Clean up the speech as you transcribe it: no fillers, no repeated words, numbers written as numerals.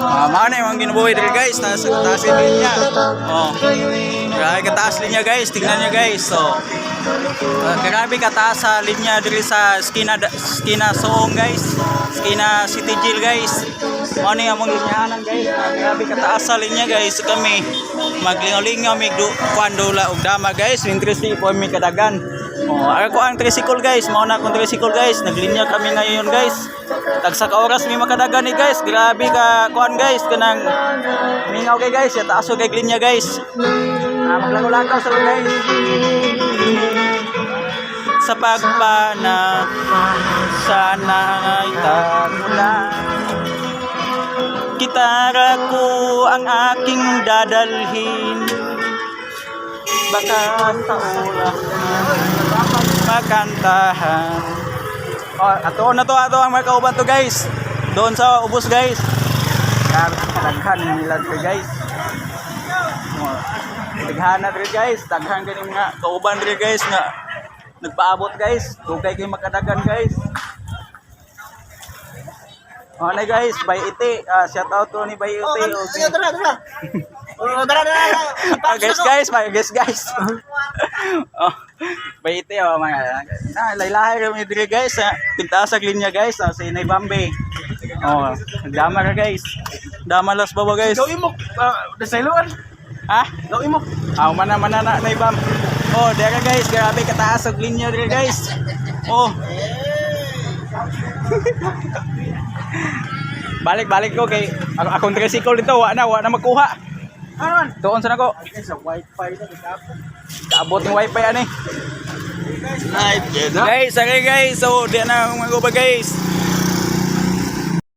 Ah, mao na yung ginubuhi diri, guys, taas taas yung linya. Oh. Grabe kataas linya, guys, tingnan niyo, guys. So, grabe kataas sa linya diri sa Skina Skina Soong, guys. Skina City Jail, guys. Mao ni among linyahanan, guys. Grabe kataas sa linya, guys. Kami maglingaw-lingaw mig du kuan dula og dama, guys. Interest po mi kadagan. Oh, ako ang tricycle, guys. Mao na akong tricycle, guys. Naglinya kami ngayon, guys. Tagsa ka oras mi makadagan ni, guys. Grabe ka kuan, guys, kanang mingaw kay, guys. Ya taas kay linya, guys. Ah, maglakaw-lakaw sa guys. Sa pagpana sana ay tagulan. Gitara ko ang aking dadalhin. Baka sa ulap makantahan. Oh, ato na to, ato ang mga kauban to, guys. Doon sa ubos, guys. Grabe daghan nila diri, guys. Oh, daghan na diri, guys. Daghan gani mga kauban diri, guys, nga nagpaabot, guys. Dugay kay makadagan, guys. Oh, na guys, by Iti. Ah, shout out to ni by Iti. Okay. Tara, tara. Oh, tara, tara. Oh, guys, guys, my guys, guys. Oh, by Iti, oh, mga. Na, laylahay kami diri, guys. Ah. Pintaas ang linya, guys, ah, sa Inay Bambi. Oh, dama ka, guys. Dama las baba, guys. Gawin mo, desailuan. Ha? Gawin mo. Ah, mana mana na na ibam. Oh, dere, guys, grabe kataas ang linya dere, guys. Oh. Balik balik ko kay ako akong tricycle dito, wa na makuha. Ano man? Tuon sa nako. Sa wifi na kitapon. Kaabot ng wifi ani. Live, Guys, okay, guys. So, di na mga guba, guys.